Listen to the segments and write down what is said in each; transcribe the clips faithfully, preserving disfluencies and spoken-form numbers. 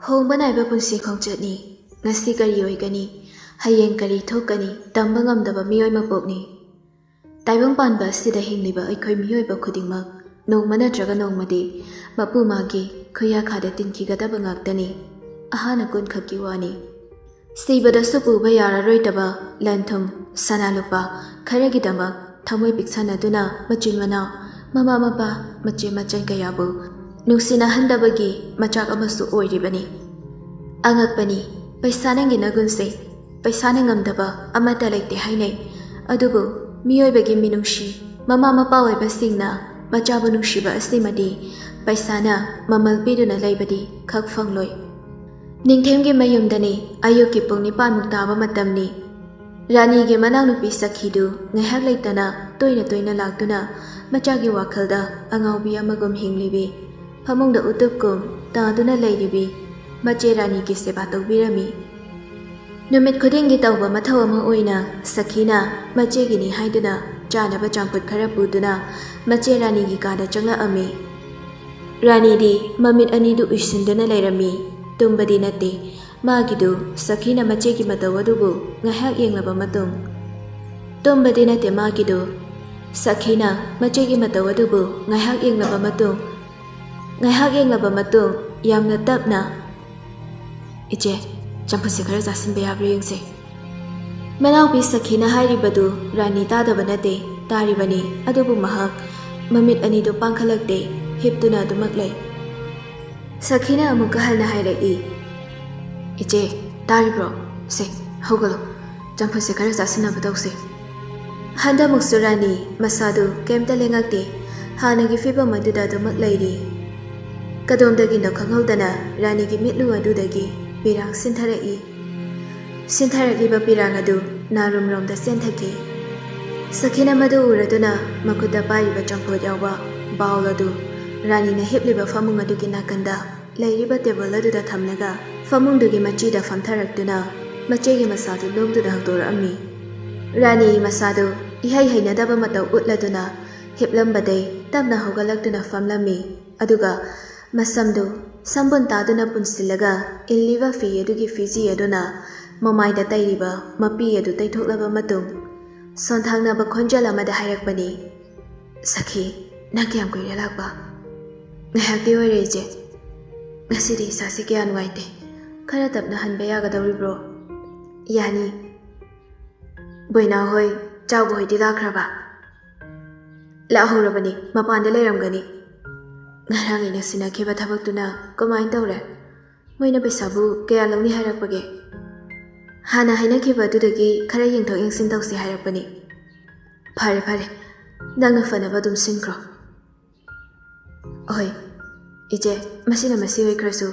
ꯍꯣꯡꯕ ꯅꯥꯏꯕ ꯄꯨꯟꯁꯤ ꯈꯣꯡꯆꯠꯅꯤ꯫ ꯉꯁꯤ ꯀꯔꯤ ꯑꯣꯏꯒꯅꯤ, ꯍꯌꯦꯡ ꯀꯔꯤ ꯊꯣꯛꯀꯅꯤ, ꯇꯝꯕ ꯉꯝꯗꯕ ꯃꯤꯑꯣꯏ ꯃꯄꯣꯛꯅꯤ꯫ ꯇꯥꯏꯕꯪ ꯄꯥꯟꯕ ꯑꯁꯤꯗ ꯍꯤꯡꯂꯤꯕ ꯑꯩꯈꯣꯏ ꯃꯤꯑꯣꯏꯕ ꯈꯨꯗꯤꯡꯃꯛ ꯅꯣꯡꯃ ꯅꯠꯇ꯭ꯔꯒ ꯅꯣꯡꯃꯗꯤ ꯃꯄꯨ ꯃꯥꯒꯤ ꯈꯨꯌꯥꯈꯥꯗ ꯇꯤꯟꯈꯤꯒꯗꯕ ꯉꯥꯛꯇꯅꯤ꯫ ꯑꯍꯥꯟꯅ ꯀꯨꯟꯈꯛꯀꯤ ꯋꯥꯅꯤ꯫ ꯁꯤꯕꯗꯁꯨ ꯄꯨꯕ ꯌꯥꯔꯔꯣꯏꯗꯕ ꯂꯟ ꯊꯨꯝ, ꯁꯅꯥ ꯂꯨꯄꯥ ꯈꯔꯒꯤꯗꯃꯛ ꯊꯃꯣꯏ ꯄꯤꯛꯁꯟꯅꯗꯨꯅ ꯃꯆꯤꯟ ꯃꯅꯥꯎ, ꯃꯃꯥ ꯃꯄꯥ, ꯃꯆꯦ ꯃꯆꯟ ꯀꯌꯥꯕꯨ ꯅꯨꯡꯁꯤꯅꯍꯟꯗꯕꯒꯤ ꯃꯆꯥꯛ ꯑꯃꯁꯨ ꯑꯣꯏꯔꯤꯕꯅꯤ꯫ ꯑꯉꯛꯄꯅꯤ, ꯄꯩꯁꯥꯅ ꯉꯝꯒꯨꯟꯁꯦ, ꯄꯩꯁꯥꯅ ꯉꯝꯗꯕ ꯑꯃꯠꯇ ꯂꯩꯇꯦ ꯍꯥꯏꯅꯩ꯫ ꯑꯗꯨꯕꯨ ꯃꯤꯑꯣꯏꯕꯒꯤ ꯃꯤꯅꯨꯡꯁꯤ, ꯃꯃꯥ ꯃꯄꯥ ꯑꯣꯏꯕꯁꯤꯡꯅ ꯃꯆꯥꯕꯨ ꯅꯨꯡꯁꯤꯕ ꯑꯁꯤꯃꯗꯤ ꯄꯩꯁꯥꯅ ꯃꯃꯜ ꯄꯤꯗꯨꯅ ꯂꯩꯕꯗꯤ ꯈꯛ ꯐꯪꯂꯣꯏ꯫ ꯅꯤꯡꯊꯦꯝꯒꯤ ꯃꯌꯨꯝꯗꯅꯤ, ꯑꯌꯨꯛꯀꯤ ꯄꯨꯡ ꯅꯤꯄꯥꯟꯃꯨꯛ ꯇꯥꯕ ꯃꯇꯝꯅꯤ꯫ ꯔꯥꯅꯤꯒꯤ ꯃꯅꯥꯎꯅꯨꯄꯤ ꯁꯈꯤꯗꯨ ꯉꯥꯏꯍꯥꯛ ꯂꯩꯇꯅ ꯇꯣꯏꯅ ꯇꯣꯏꯅ ꯂꯥꯛꯇꯨꯅ ꯃꯆꯥꯒꯤ ꯋꯥꯈꯜꯗ ꯑꯉꯥꯎꯕꯤ ꯑꯃꯒꯨꯝ ꯍꯤꯡꯂꯤꯕꯤ, ꯐꯃꯨꯡꯗ ꯎꯇꯨꯞꯀꯨꯝ ꯇꯥꯗꯨꯅ ꯂꯩꯔꯤꯕꯤ ꯃꯆꯦ ꯔꯥꯅꯤꯒꯤ ꯁꯦꯕꯥ ꯇꯧꯕꯤꯔꯝꯃꯤ꯫ ꯅꯨꯃꯤꯠ ꯈꯨꯗꯤꯡꯒꯤ ꯇꯧꯕ ꯃꯊꯧ ꯑꯃ ꯑꯣꯏꯅ ꯁꯈꯤꯅ ꯃꯆꯦꯒꯤꯅꯤ ꯍꯥꯏꯗꯨꯅ ꯆꯥꯅꯕ ꯆꯝꯐꯨꯠ ꯈꯔ ꯄꯨꯗꯨꯅ ꯃꯆꯦ ꯔꯥꯅꯤꯒꯤ ꯀꯥꯗ ꯆꯪꯂꯛꯑꯝꯃꯤ꯫ ꯔꯥꯅꯤꯗꯤ ꯃꯃꯤꯠ ꯑꯅꯤꯗꯨ ꯎꯏꯁꯤꯟꯗꯨꯅ ꯂꯩꯔꯝꯃꯤ꯫ ꯇꯨꯝꯕꯗꯤ ꯅꯠꯇꯦ꯫ ꯃꯥꯒꯤꯗꯨ ꯁꯈꯤꯅ ꯃꯆꯦꯒꯤ ꯃꯇꯧ ꯑꯗꯨꯕꯨ ꯉꯥꯏꯍꯥꯛ ꯌꯦꯡꯂꯕ ꯃꯇꯨꯡ, ꯇꯨꯝꯕꯗꯤ ꯅꯠꯇꯦ ꯃꯥꯒꯤꯗꯨ꯫ ꯁꯈꯤꯅ ꯃꯆꯦꯒꯤ ꯃꯇꯧ ꯑꯗꯨꯕꯨ ꯉꯥꯏꯍꯥꯛ ꯌꯦꯡꯂꯕ ꯃꯇꯨꯡ, ꯉꯥꯏꯍꯥꯛ ꯌꯦꯡꯂꯕ ꯃꯇꯨꯡ ꯌꯥꯝꯅ ꯇꯞꯅ, "ꯏꯆꯦ, ꯆꯝꯐꯨꯠꯁꯦ ꯈꯔ ꯆꯥꯁꯤꯟꯕ ꯌꯥꯕ꯭ꯔꯥ ꯌꯦꯡꯁꯦ꯫" ꯃꯅꯥꯎꯄꯤ ꯁꯈꯤꯅ ꯍꯥꯏꯔꯤꯕꯗꯨ ꯔꯥꯅꯤ ꯇꯥꯗꯕ ꯅꯠꯇꯦ, ꯇꯥꯔꯤꯕꯅꯤ꯫ ꯑꯗꯨꯕꯨ ꯃꯍꯥꯛ ꯃꯃꯤꯠ ꯑꯅꯤꯗꯨ ꯄꯥꯡꯈꯠꯂꯛꯇꯦ, ꯍꯤꯞꯇꯨꯅ ꯑꯗꯨꯃꯛ ꯂꯩ꯫ ꯁꯈꯤꯅ ꯑꯃꯨꯛꯀ ꯍꯟꯅ ꯍꯥꯏꯔꯛꯏ, "ꯏꯆꯦ, ꯇꯥꯔꯤꯕ꯭ꯔꯣ? ꯁꯦ, ꯍꯧꯒꯠꯂꯣ, ꯆꯝꯐꯨꯠꯁꯦ ꯈꯔ ꯆꯥꯁꯤꯟꯅꯕ ꯇꯧꯁꯦ꯫" ꯍꯟꯗꯛꯃꯨꯛꯁꯨ ꯔꯥꯅꯤ ꯃꯁꯥꯗꯨ ꯀꯩꯝꯇ ꯂꯦꯡꯉꯛꯇꯦ, ꯍꯥꯟꯅꯒꯤ ꯐꯤꯕꯝ ꯑꯗꯨꯗ ꯑꯗꯨꯃꯛ ꯂꯩꯔꯤ꯫ ꯀꯗꯣꯝꯗꯒꯤꯅꯣ ꯈꯪꯍꯧꯗꯅ ꯔꯥꯅꯤꯒꯤ ꯃꯤꯠꯂꯨ ꯑꯗꯨꯗꯒꯤ ꯄꯤꯔꯥꯡ ꯁꯤꯟꯊꯔꯛꯏ꯫ ꯁꯤꯟꯊꯔꯛꯂꯤꯕ ꯄꯤꯔꯥꯡ ꯑꯗꯨ ꯅꯥꯔꯨꯝꯔꯣꯝꯗ ꯆꯦꯟꯊꯈꯤ꯫ ꯁꯈꯤꯅ ꯃꯗꯨ ꯎꯔꯗꯨꯅ ꯃꯈꯨꯠꯇ ꯄꯥꯏꯔꯤꯕ ꯆꯝꯐꯨꯠ ꯌꯥꯎꯕ ꯕꯥꯎꯜ ꯑꯗꯨ ꯔꯥꯅꯤꯅ ꯍꯤꯞꯂꯤꯕ ꯐꯃꯨꯡ ꯑꯗꯨꯒꯤ ꯅꯥꯀꯟꯗ ꯂꯩꯔꯤꯕ ꯇꯦꯕꯜ ꯑꯗꯨꯗ ꯊꯝꯂꯒ ꯐꯃꯨꯡꯗꯨꯒꯤ ꯃꯆꯤꯗ ꯐꯝꯊꯔꯛꯇꯨꯅ ꯃꯆꯦꯒꯤ ꯃꯁꯥꯗꯨ ꯅꯣꯝꯗꯨꯅ ꯍꯧꯗꯣꯔꯛꯑꯝꯃꯤ꯫ ꯔꯥꯅꯤꯒꯤ ꯃꯁꯥꯗꯨ ꯏꯍꯩ ꯍꯩꯅꯗꯕ ꯃꯇꯧ ꯎꯠꯂꯗꯨꯅ ꯍꯤꯞꯂꯝꯕꯗꯩ ꯇꯞꯅ ꯍꯧꯒꯠꯂꯛꯇꯨꯅ ꯐꯝꯂꯝꯃꯤ꯫ ꯑꯗꯨꯒ ꯃꯁꯝꯗꯨ ꯁꯝꯕꯨꯟ ꯇꯥꯗꯨꯅ ꯄꯨꯟꯁꯤꯜꯂꯒ ꯏꯜꯂꯤꯕ ꯐꯤ ꯑꯗꯨꯒꯤ ꯐꯤꯖꯤ ꯑꯗꯨꯅ ꯃꯃꯥꯏꯗ ꯇꯩꯔꯤꯕ ꯃꯄꯤ ꯑꯗꯨ ꯇꯩꯊꯣꯛꯂꯕ ꯃꯇꯨꯡ, ꯁꯣꯟꯊꯥꯡꯅꯕ ꯈꯣꯟꯖꯦꯜ ꯑꯃꯗ ꯍꯥꯏꯔꯛꯄꯅꯤ, "ꯁꯈꯤ, ꯅꯪ ꯀꯌꯥꯝ ꯀꯨꯏꯔꯦ ꯂꯥꯛꯄ?" "ꯉꯥꯏꯍꯥꯛꯇꯤ ꯑꯣꯏꯔꯦ, ꯏꯆꯦ꯫ ꯉꯁꯤꯗꯤ ꯏꯁꯥꯁꯤ ꯀꯌꯥ ꯅꯨꯡꯉꯥꯏꯇꯦ꯫ ꯈꯔ ꯇꯞꯅ ꯍꯟꯕ ꯌꯥꯒꯗꯧꯔꯤꯕ꯭ꯔꯣ?" "ꯌꯥꯅꯤ꯫ ꯕꯣꯏꯅꯥ ꯍꯣꯏ, ꯆꯥꯎꯕ ꯍꯣꯏꯗꯤ ꯂꯥꯛꯈ꯭ꯔꯕ?" "ꯂꯥꯛꯍꯧꯔꯕꯅꯤ, ꯃꯄꯥꯟꯗ ꯂꯩꯔꯝꯒꯅꯤ꯫ ꯉꯔꯥꯡ ꯑꯩꯅ ꯁꯤꯟꯅꯈꯤꯕ ꯊꯕꯛꯇꯨꯅ ꯀꯃꯥꯏꯅ ꯇꯧꯔꯦ? ꯃꯣꯏꯅ ꯄꯩꯁꯥꯕꯨ ꯀꯌꯥ ꯂꯧꯅꯤ ꯍꯥꯏꯔꯛꯄꯒꯦ?" "ꯍꯥꯟꯅ ꯍꯥꯏꯅꯈꯤꯕ ꯑꯗꯨꯗꯒꯤ ꯈꯔ ꯌꯦꯡꯊꯣꯛ ꯌꯦꯡꯁꯤꯟ ꯇꯧꯁꯤ ꯍꯥꯏꯔꯛꯄꯅꯤ꯫" "ꯐꯔꯦ, ꯐꯔꯦ꯫ ꯅꯪꯅ ꯐꯅꯕ ꯑꯗꯨꯝ ꯁꯤꯟꯈ꯭ꯔꯣ꯫" "ꯍꯣꯏ, ꯏꯆꯦ, ꯃꯁꯤꯅ ꯃꯁꯤ ꯑꯣꯏꯈ꯭ꯔꯁꯨ,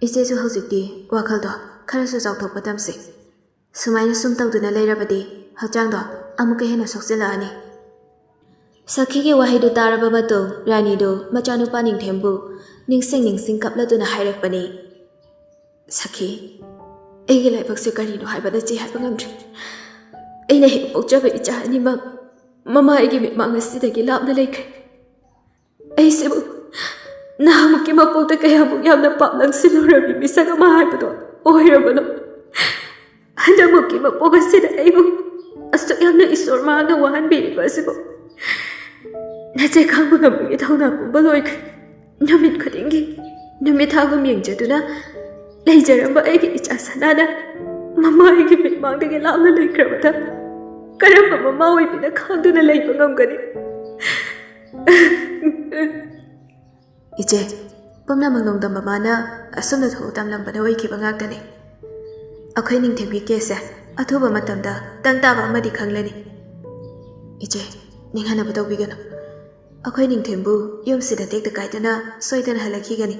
ꯏꯆꯦꯁꯨ ꯍꯧꯖꯤꯛꯇꯤ ꯋꯥꯈꯜꯗꯣ ꯈꯔꯁꯨ ꯆꯥꯎꯊꯣꯛꯄ ꯇꯝꯁꯤ꯫ ꯁꯨꯃꯥꯏꯅ ꯁꯨꯝ ꯇꯧꯗꯨꯅ ꯂꯩꯔꯕꯗꯤ ꯍꯛꯆꯥꯡꯗꯣ ꯑꯃꯨꯛꯀ ꯍꯦꯟꯅ ꯁꯣꯛꯆꯤꯜꯂꯛꯑꯅꯤ꯫" ꯁꯈꯤꯒꯤ ꯋꯥꯍꯩꯗꯨ ꯇꯥꯔꯕ ꯃꯇꯨꯡ, ꯔꯥꯅꯤꯗꯨ ꯃꯆꯥꯅꯨꯄꯥ ꯅꯤꯡꯊꯦꯝꯕꯨ ꯅꯤꯡꯁꯤꯡ ꯅꯤꯡꯁꯤꯡ ꯀꯞꯂꯗꯨꯅ ꯍꯥꯏꯔꯛꯄꯅꯤ, "ꯁꯈꯤ, ꯑꯩꯒꯤ ꯂꯥꯏꯕꯛꯁꯦ ꯀꯔꯤꯅꯣ ꯍꯥꯏꯕ ꯅꯆꯦ ꯍꯥꯏꯕ ꯉꯝꯗ꯭ꯔꯦ꯫ ꯑꯩꯅ ꯍꯦꯛ ꯄꯣꯛꯆꯕ ꯏꯆꯥ ꯑꯅꯤꯃꯛ ꯃꯃꯥ ꯑꯩꯒꯤ ꯃꯤꯠꯃꯥꯡ ꯑꯁꯤꯗꯒꯤ ꯂꯥꯞꯅ ꯂꯩꯈ꯭ꯔꯦ꯫ ꯑꯩꯁꯤꯕꯨ ꯅꯍꯥꯟꯃꯨꯛꯀꯤ ꯃꯄꯣꯛꯇ ꯀꯌꯥꯃꯨꯛ ꯌꯥꯝꯅ ꯄꯥꯞ ꯂꯪꯁꯤꯜꯂꯨꯔꯕꯤ ꯃꯤꯁꯛ ꯑꯃ ꯍꯥꯏꯕꯗꯣ ꯑꯣꯏꯔꯕꯅꯣ? ꯍꯟꯗꯛꯃꯛꯀꯤ ꯃꯄꯣꯛ ꯑꯁꯤꯗ ꯑꯩꯕꯨ ꯑꯁꯨꯛ ꯌꯥꯝꯅ ꯏꯁꯣꯔ ꯃꯍꯥꯛꯅ ꯋꯥꯍꯟꯕꯤꯔꯤꯕ ꯑꯁꯤꯕꯨ ꯅꯆꯦ ꯈꯥꯡꯕ ꯉꯝꯕꯒꯤ ꯊꯧꯅꯥ ꯄꯨꯝꯕ ꯂꯣꯏꯈ꯭ꯔꯦ꯫ ꯅꯨꯃꯤꯠ ꯈꯨꯗꯤꯡꯒꯤ ꯅꯨꯃꯤꯠ ꯊꯥꯒꯨꯝ ꯌꯦꯡꯖꯗꯨꯅ ꯂꯩꯖꯔꯝꯕ ꯑꯩꯒꯤ ꯏꯆꯥ ꯁꯅꯥꯅ ꯃꯃꯥ ꯑꯩꯒꯤ ꯃꯤꯠꯃꯥꯡꯗꯒꯤ ꯂꯥꯞꯅ ꯂꯩꯈ꯭ꯔꯕꯗ ꯀꯔꯝꯕ ꯃꯃꯥ ꯑꯣꯏꯕꯤꯅ ꯈꯥꯡꯗꯨꯅ ꯂꯩꯕ ꯉꯝꯒꯅꯤ?" "ꯏꯆꯦ, ꯄꯨꯝꯅꯃꯛ ꯅꯣꯡꯗꯝꯕ ꯃꯥꯅ ꯑꯁꯨꯝꯅ ꯊꯣꯛꯎ ꯇꯝꯂꯝꯕꯅ ꯑꯣꯏꯈꯤꯕ ꯉꯥꯛꯇꯅꯤ꯫ ꯑꯩꯈꯣꯏ ꯅꯤꯡꯊꯦꯝꯒꯤ ꯀꯦꯁꯁꯦ ꯑꯊꯨꯕ ꯃꯇꯝꯗ ꯇꯪ ꯇꯥꯕ ꯑꯃꯗꯤ ꯈꯪꯂꯅꯤ꯫ ꯏꯆꯦ, ꯅꯤꯡꯍꯟꯅꯕ ꯇꯧꯕꯤꯒꯅꯨ꯫ ꯑꯩꯈꯣꯏ ꯅꯤꯡꯊꯦꯝꯕꯨ ꯌꯨꯝꯁꯤꯗ ꯇꯦꯛꯇ ꯀꯥꯏꯗꯅ ꯁꯣꯏꯗꯅ ꯍꯜꯂꯛꯈꯤꯒꯅꯤ꯫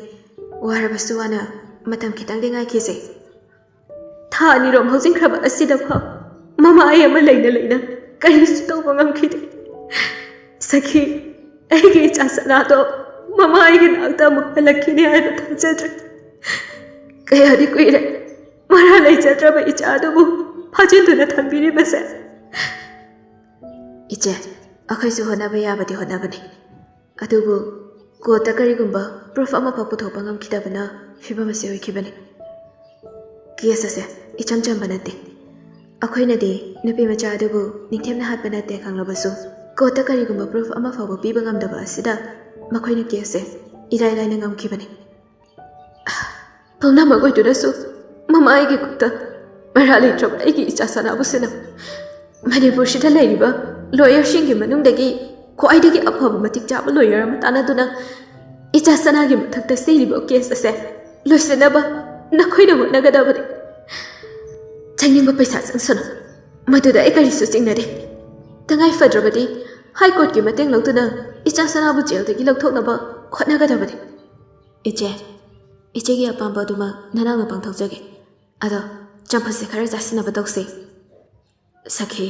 ꯋꯥꯔꯕꯁꯨ ꯋꯥꯅ ꯃꯇꯝ ꯈꯤꯇꯪꯗꯤ ꯉꯥꯏꯈꯤꯁꯦ꯫" ꯊꯥ ꯑꯅꯤꯔꯣꯝ ꯍꯧꯖꯤꯟꯈ꯭ꯔꯕ ꯑꯁꯤꯗ ꯐꯥꯎ ꯃꯃꯥ ꯑꯩ ꯑꯃ ꯂꯩꯅ ꯂꯩꯅ ꯀꯔꯤꯁꯨ ꯇꯧꯕ ꯉꯝꯈꯤꯗꯦ꯫ ꯁꯈꯤ, ꯑꯩꯒꯤ ꯏꯆꯥ ꯁꯅꯥꯗꯣ ꯃꯃꯥ ꯑꯩꯒꯤ ꯅꯥꯛꯇ ꯑꯃꯨꯛ ꯍꯜꯂꯛꯈꯤꯅꯤ ꯍꯥꯏꯕ ꯊꯥꯖꯗ꯭ꯔꯦ꯫ ꯀꯌꯥꯗꯤ ꯀꯨꯏꯔꯦ ꯃꯔꯥ ꯂꯩꯖꯗ꯭ꯔꯕ ꯏꯆꯥ ꯑꯗꯨꯕꯨ ꯐꯥꯖꯤꯟꯗꯨꯅ ꯊꯝꯕꯤꯔꯤꯕꯁꯦ꯫ ꯏꯆꯦ, ꯑꯩꯈꯣꯏꯁꯨ ꯍꯣꯠꯅꯕ ꯌꯥꯕꯗꯤ ꯍꯣꯠꯅꯕꯅꯤ, ꯑꯗꯨꯕꯨ ꯀꯣꯔꯠꯇ ꯀꯔꯤꯒꯨꯝꯕ ꯄ꯭ꯔꯨꯐ ꯑꯃꯐꯥꯎ ꯄꯨꯊꯣꯛꯄ ꯉꯝꯈꯤꯗꯕꯅ ꯐꯤꯕꯝ ꯑꯁꯤ ꯑꯣꯏꯈꯤꯕꯅꯤ꯫ ꯀꯦꯁ ꯑꯁꯦ ꯏꯆꯝ ꯆꯝꯕ ꯅꯠꯇꯦ꯫ ꯑꯩꯈꯣꯏꯅꯗꯤ ꯅꯨꯄꯤ ꯃꯆꯥ ꯑꯗꯨꯕꯨ ꯅꯤꯡꯊꯦꯝꯅ ꯍꯥꯠꯄ ꯅꯠꯇꯦ ꯈꯪꯂꯕꯁꯨ, ꯀꯣꯔꯠꯇ ꯀꯔꯤꯒꯨꯝꯕ ꯄ꯭ꯔꯨꯐ ꯑꯃ ꯐꯥꯎꯕ ꯄꯤꯕ ꯉꯝꯗꯕ ꯑꯁꯤꯗ ꯃꯈꯣꯏꯅ ꯀꯦꯁꯁꯦ ꯏꯔꯥꯏ ꯂꯥꯏꯅ ꯉꯝꯈꯤꯕꯅꯤ꯫ ꯄꯨꯝꯅꯃꯛ ꯑꯣꯏꯗꯨꯅꯁꯨ ꯃꯃꯥ ꯑꯩꯒꯤ ꯈꯨꯠꯇ ꯃꯔꯥ ꯂꯩꯇ꯭ꯔꯕ ꯑꯩꯒꯤ ꯏꯆꯥ ꯁꯅꯥꯕꯨ ꯁꯤꯟꯅꯕ ꯃꯅꯤꯄꯨꯔꯁꯤꯗ ꯂꯩꯔꯤꯕ ꯂꯣꯌꯔꯁꯤꯡꯒꯤ ꯃꯅꯨꯡꯗꯒꯤ ꯈ꯭ꯋꯥꯏꯗꯒꯤ ꯑꯐꯕ ꯃꯇꯤꯛ ꯆꯥꯕ ꯂꯣꯌꯔ ꯑꯃ ꯇꯥꯟꯅꯗꯨꯅ ꯏꯆꯥ ꯁꯅꯥꯒꯤ ꯃꯊꯛꯇ ꯁꯤꯔꯤꯕ ꯀꯦꯁ ꯑꯁꯦ ꯂꯣꯏꯁꯤꯟꯅꯕ ꯅꯈꯣꯏꯅ ꯍꯣꯠꯅꯒꯗꯕꯅꯤ꯫ ꯆꯪꯅꯤꯡꯕ ꯄꯩꯁꯥ ꯆꯪꯁꯅꯨ, ꯃꯗꯨꯗ ꯑꯩ ꯀꯔꯤꯁꯨ ꯆꯤꯡꯅꯗꯦ꯫ ꯇꯉꯥꯏ ꯐꯗ꯭ꯔꯕꯗꯤ ꯍꯥꯏ ꯀꯣꯔꯠꯀꯤ ꯃꯇꯦꯡ ꯂꯧꯗꯨꯅ ꯏꯆꯥ ꯁꯅꯥꯕꯨ ꯖꯦꯜꯗꯒꯤ ꯂꯧꯊꯣꯛꯅꯕ ꯍꯣꯠꯅꯒꯗꯕꯅꯤ꯫ ꯏꯆꯦ, ꯏꯆꯦꯒꯤ ꯑꯄꯥꯝꯕ ꯑꯗꯨꯃꯛ ꯅꯅꯥꯎꯅ ꯄꯥꯡꯊꯣꯛꯆꯒꯦ꯫ ꯑꯗꯣ ꯆꯝꯐꯨꯠꯁꯦ ꯈꯔ ꯆꯥꯁꯤꯟꯅꯕ ꯇꯧꯁꯦ꯫ ꯁꯈꯤ,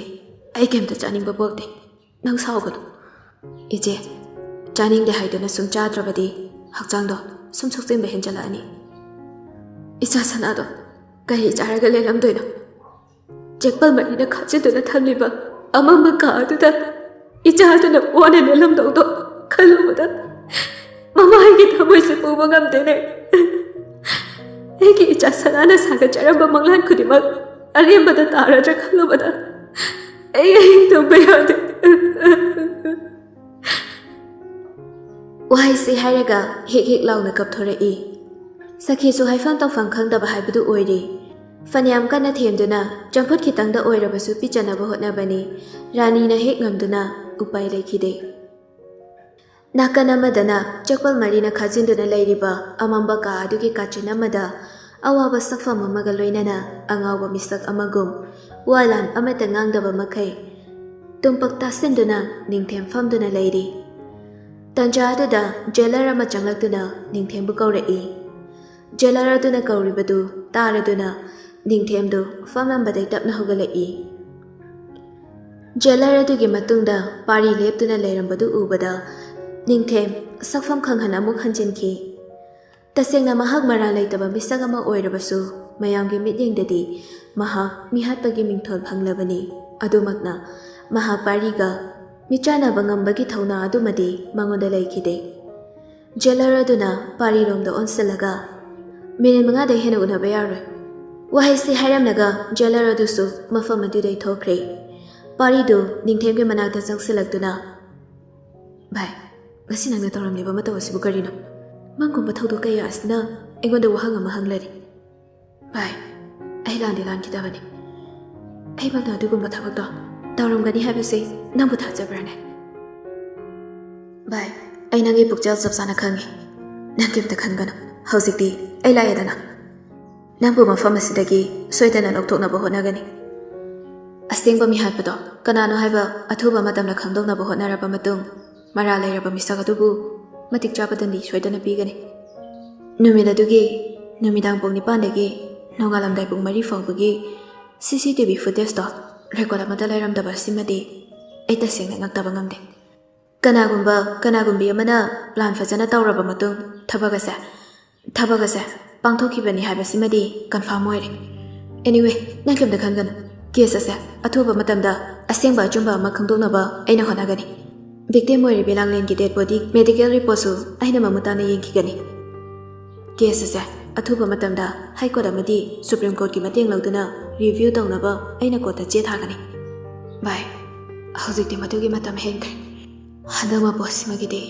ꯑꯩ ꯀꯩꯝꯇ ꯆꯥꯅꯤꯡꯕ ꯄꯣꯛꯇꯦ, ꯅꯪ ꯁꯥꯎꯒꯅꯨ꯫ ꯏꯆꯦ, ꯆꯥꯅꯤꯡꯗꯦ ꯍꯥꯏꯗꯨꯅ ꯁꯨꯝ ꯆꯥꯗ꯭ꯔꯕꯗꯤ ꯍꯛꯆꯥꯡꯗꯣ ꯁꯨꯝ ꯁꯣꯛꯆꯤꯟꯕ ꯍꯦꯟꯖꯜꯂꯛꯑꯅꯤ꯫ ꯏꯆꯥ ꯁꯅꯥꯗꯣ ꯀꯔꯤ ꯆꯥꯔꯒ ꯂꯦꯜꯂꯝꯗꯣꯏꯅꯣ? ꯆꯦꯛꯄꯜ ꯃꯔꯤꯅ ꯈꯥꯖꯤꯟꯗꯨꯅ ꯊꯝꯂꯤꯕ ꯑꯃꯝꯕ ꯀꯥ ꯑꯗꯨꯗ ꯏꯆꯥꯗꯨꯅ ꯋꯥꯅ ꯂꯦꯜꯂꯝꯗꯧꯗꯣ ꯈꯜꯂꯨꯕꯗ ꯃꯃꯥꯒꯤ ꯊꯃꯣꯏꯁꯦ ꯄꯨꯕ ꯉꯝꯗꯦꯅꯦ꯫ ꯑꯩꯒꯤ ꯏꯆꯥ ꯁꯅꯥꯅ ꯁꯥꯒꯠꯆꯔꯝꯕ ꯃꯪꯂꯥꯟ ꯈꯨꯗꯤꯡꯃꯛ ꯑꯔꯦꯝꯕꯗ ꯇꯥꯔꯗ꯭ꯔꯥ ꯈꯜꯂꯨꯕꯗ ꯑꯩ ꯑꯍꯤꯡ ꯇꯨꯝꯕ ꯌꯥꯗꯦ꯫ ꯋꯥꯍꯩꯁꯤ ꯍꯥꯏꯔꯒ ꯍꯦꯛ ꯍꯦꯛ ꯂꯥꯎꯅ ꯀꯞꯊꯣꯔꯛꯏ꯫ ꯁꯈꯤꯁꯨ ꯍꯥꯏꯐꯝ ꯇꯧꯐꯝ ꯈꯪꯗꯕ ꯍꯥꯏꯕꯗꯨ ꯑꯣꯏꯔꯤ꯫ ꯐꯅꯌꯥꯝ ꯀꯟꯅ ꯊꯦꯝꯗꯨꯅ ꯆꯝꯐꯨꯠ ꯈꯤꯇꯪꯗ ꯑꯣꯏꯔꯕꯁꯨ ꯄꯤꯖꯅꯕ ꯍꯣꯠꯅꯕꯅꯤ꯫ ꯔꯥꯅꯤꯅ ꯍꯦꯛ ꯉꯝꯗꯨꯅ ꯎꯄꯥꯏ ꯂꯩꯈꯤꯗꯦ꯫ ꯅꯥꯀꯟ ꯑꯃꯗꯅ ꯆꯦꯛꯄꯜ ꯃꯔꯤꯅ ꯈꯥꯖꯤꯟꯗꯨꯅ ꯂꯩꯔꯤꯕ ꯑꯃꯝꯕ ꯀꯥ ꯑꯗꯨꯒꯤ ꯀꯥꯆꯤꯟ ꯑꯃꯗ ꯑꯋꯥꯕ ꯁꯛꯐꯝ ꯑꯃꯒ ꯂꯣꯏꯅꯅ ꯑꯉꯥꯎꯕ ꯃꯤꯁꯛ ꯑꯃꯒꯨꯝ ꯋꯥ ꯂꯥꯟ ꯑꯃꯠꯇ ꯉꯥꯡꯗꯕ ꯃꯈꯩ ꯇꯨꯝꯄꯛ ꯇꯥꯁꯤꯟꯗꯨꯅ ꯅꯤꯡꯊꯦꯝ ꯐꯝꯗꯨꯅ ꯂꯩꯔꯤ꯫ ꯇꯟꯖꯥ ꯑꯗꯨꯗ ꯖꯦꯂꯔ ꯑꯃ ꯆꯪꯂꯛꯇꯨꯅ ꯅꯤꯡꯊꯦꯝꯕꯨ ꯀꯧꯔꯛꯏ꯫ ꯖꯦꯂꯔ ꯑꯗꯨꯅ ꯀꯧꯔꯤꯕꯗꯨ ꯇꯥꯔꯗꯨꯅ ꯅꯤꯡꯊꯦꯝꯗꯨ ꯐꯝꯂꯝꯕꯗꯩ ꯇꯞꯅ ꯍꯧꯒꯠꯂꯛꯏ꯫ ꯖꯦꯂꯔ ꯑꯗꯨꯒꯤ ꯃꯇꯨꯡꯗ ꯄꯥꯔꯤ ꯂꯦꯞꯇꯨꯅ ꯂꯩꯔꯝꯕꯗꯨ ꯎꯕꯗ ꯅꯤꯡꯊꯦꯝ ꯁꯛꯐꯝ ꯈꯪꯍꯟ ꯑꯃꯨꯛ ꯍꯟꯖꯤꯟꯈꯤ꯫ ꯇꯁꯦꯡꯅ ꯃꯍꯥꯛ ꯃꯔꯥꯜ ꯂꯩꯇꯕ ꯃꯤꯁꯛ ꯑꯃ ꯑꯣꯏꯔꯕꯁꯨ ꯃꯌꯥꯝꯒꯤ ꯃꯤꯠꯌꯦꯡꯗꯗꯤ ꯃꯍꯥꯛ ꯃꯤꯍꯥꯠꯄꯒꯤ ꯃꯤꯡꯊꯣꯜ ꯐꯪꯂꯕꯅꯤ꯫ ꯑꯗꯨꯃꯛꯅ ꯃꯍꯥꯛ ꯄꯥꯔꯤꯒ ꯃꯤꯆꯥꯟꯅꯕ ꯉꯝꯕꯒꯤ ꯊꯧꯅꯥ ꯑꯗꯨꯃꯗꯤ ꯃꯉꯣꯟꯗ ꯂꯩꯈꯤꯗꯦ꯫ ꯖꯦꯂꯔ ꯑꯗꯨꯅ ꯄꯥꯔꯤꯔꯣꯝꯗ ꯑꯣꯟꯁꯤꯜꯂꯒ, "ꯃꯤꯅꯤꯠ ꯃꯉꯥꯗꯩ ꯍꯦꯟꯅ ꯎꯅꯕ ꯌꯥꯔꯣꯏ꯫" ꯋꯥꯍꯩꯁꯤ ꯍꯥꯏꯔꯝꯂꯒ ꯖꯦꯂꯔ ꯑꯗꯨꯁꯨ ꯃꯐꯝ ꯑꯗꯨꯗꯩ ꯊꯣꯛꯈ꯭ꯔꯦ꯫ ꯄꯥꯔꯤꯗꯨ ꯅꯤꯡꯊꯦꯝꯒꯤ ꯃꯅꯥꯛꯇ ꯆꯪꯁꯤꯜꯂꯛꯇꯨꯅ, "ꯚꯥꯏ, ꯉꯁꯤ ꯅꯪꯅ ꯇꯧꯔꯝꯂꯤꯕ ꯃꯇꯧ ꯑꯁꯤꯕꯨ ꯀꯔꯤꯅꯣ? ꯃꯪꯒꯨꯝꯕ ꯊꯧꯗꯣꯛ ꯀꯌꯥ ꯑꯁꯤꯅ ꯑꯩꯉꯣꯟꯗ ꯋꯥꯍꯪ ꯑꯃ ꯍꯪꯂꯔꯤ꯫ ꯚꯥꯏ, ꯑꯩ ꯂꯥꯟꯗꯤ ꯂꯥꯟꯈꯤꯗꯕꯅꯤ꯫ ꯑꯩꯃꯛꯅ ꯑꯗꯨꯒꯨꯝꯕ ꯊꯕꯛꯇꯣ ꯇꯧꯔꯝꯒꯅꯤ ꯍꯥꯏꯕꯁꯤ ꯅꯪꯕꯨ ꯊꯥꯖꯕ꯭ꯔꯥꯅꯦ?" "ꯚꯥꯏ, ꯑꯩ ꯅꯪꯒꯤ ꯄꯨꯛꯆꯦꯜ ꯆꯞ ꯆꯥꯅ ꯈꯪꯉꯤ꯫ ꯅꯪ ꯀꯩꯝꯇ ꯈꯟꯒꯅꯨ꯫ ꯍꯧꯖꯤꯛꯇꯤ ꯑꯩ ꯂꯥꯛꯑꯦꯗꯅ꯫ ꯅꯪꯕꯨ ꯃꯐꯝ ꯑꯁꯤꯗꯒꯤ ꯁꯣꯏꯗꯅ ꯂꯧꯊꯣꯛꯅꯕ ꯍꯣꯠꯅꯒꯅꯤ꯫ ꯑꯁꯦꯡꯕ ꯃꯤꯍꯥꯠꯄꯗꯣ ꯀꯅꯥꯅꯣ ꯍꯥꯏꯕ ꯑꯊꯨꯕ ꯃꯇꯝꯗ ꯈꯪꯗꯣꯛꯅꯕ ꯍꯣꯠꯅꯔꯕ ꯃꯇꯨꯡ, ꯃꯔꯥꯜ ꯂꯩꯔꯕ ꯃꯤꯁꯛ ꯑꯗꯨꯕꯨ ꯃꯇꯤꯛ ꯆꯥꯕ ꯗꯟꯗꯤ ꯁꯣꯏꯗꯅ ꯄꯤꯒꯅꯤ꯫ ꯅꯨꯃꯤꯠ ꯑꯗꯨꯒꯤ ꯅꯨꯃꯤꯗꯥꯡ ꯄꯨꯡ ꯅꯤꯄꯥꯟꯗꯒꯤ ꯅꯣꯡꯉꯥꯜꯂꯝꯗꯥꯏ ꯄꯨꯡ ꯃꯔꯤ ꯐꯥꯎꯕꯒꯤ ꯁꯤ ꯁꯤ ꯇꯤ ꯚꯤ ꯐꯨꯇꯦꯖꯇꯣ ꯔꯦꯀꯣꯔꯗ ꯑꯃꯠꯇ ꯂꯩꯔꯝꯗꯕ ꯑꯁꯤꯃꯗꯤ ꯑꯩ ꯇꯁꯦꯡꯅ ꯉꯛꯇꯕ ꯉꯝꯗꯦ꯫ ꯀꯅꯥꯒꯨꯝꯕ, ꯀꯅꯥꯒꯨꯝꯕꯤ ꯑꯃꯅ ꯄ꯭ꯂꯥꯟ ꯐꯖꯅ ꯇꯧꯔꯕ ꯃꯇꯨꯡ ꯊꯕꯛ ꯑꯁꯦ, ꯊꯕꯛ ꯑꯁꯦ ꯄꯥꯡꯊꯣꯛꯈꯤꯕꯅꯤ ꯍꯥꯏꯕꯁꯤꯃꯗꯤ ꯀꯟꯐꯥꯔꯝ ꯑꯣꯏꯔꯦ꯫ ꯑꯦꯅꯤꯋꯦ, ꯅꯪ ꯀꯩꯝꯇ ꯈꯟꯒꯅꯨ꯫ ꯀꯦꯁ ꯑꯁꯦ ꯑꯊꯨꯕ ꯃꯇꯝꯗ ꯑꯁꯦꯡꯕ ꯑꯆꯨꯝꯕ ꯑꯃ ꯈꯪꯗꯣꯛꯅꯕ ꯑꯩꯅ ꯍꯣꯠꯅꯒꯅꯤ꯫ ꯚꯤꯛꯇꯤꯝ ꯑꯣꯏꯔꯤꯕꯤ ꯂꯥꯡꯂꯦꯟꯒꯤ ꯗꯦꯗ ꯕꯣꯗꯤ ꯃꯦꯗꯤꯀꯦꯜ ꯔꯤꯄꯣꯔꯠꯁꯨ ꯑꯩꯅ ꯃꯃꯨꯠ ꯇꯥꯅ ꯌꯦꯡꯈꯤꯒꯅꯤ꯫ ꯀꯦꯁ ꯑꯁꯦ ꯑꯊꯨꯕ ꯃꯇꯝꯗ ꯍꯥꯏ ꯀꯣꯔꯠ ꯑꯃꯗꯤ ꯁꯨꯄ꯭ꯔꯤꯝ ꯀꯣꯔꯠꯀꯤ ꯃꯇꯦꯡ ꯂꯧꯗꯨꯅ ꯔꯤꯚ꯭ꯌꯨ ꯇꯧꯅꯕ ꯑꯩꯅ ꯀꯣꯔꯠꯇ ꯆꯦ ꯊꯥꯒꯅꯤ꯫" "ꯚꯥꯏ, ꯍꯧꯖꯤꯛꯇꯤ ꯃꯗꯨꯒꯤ ꯃꯇꯝ ꯍꯦꯟꯈ꯭ꯔꯦ꯫ ꯍꯟꯗꯛ ꯃꯄꯣꯠꯁꯤꯃꯒꯤꯗꯤ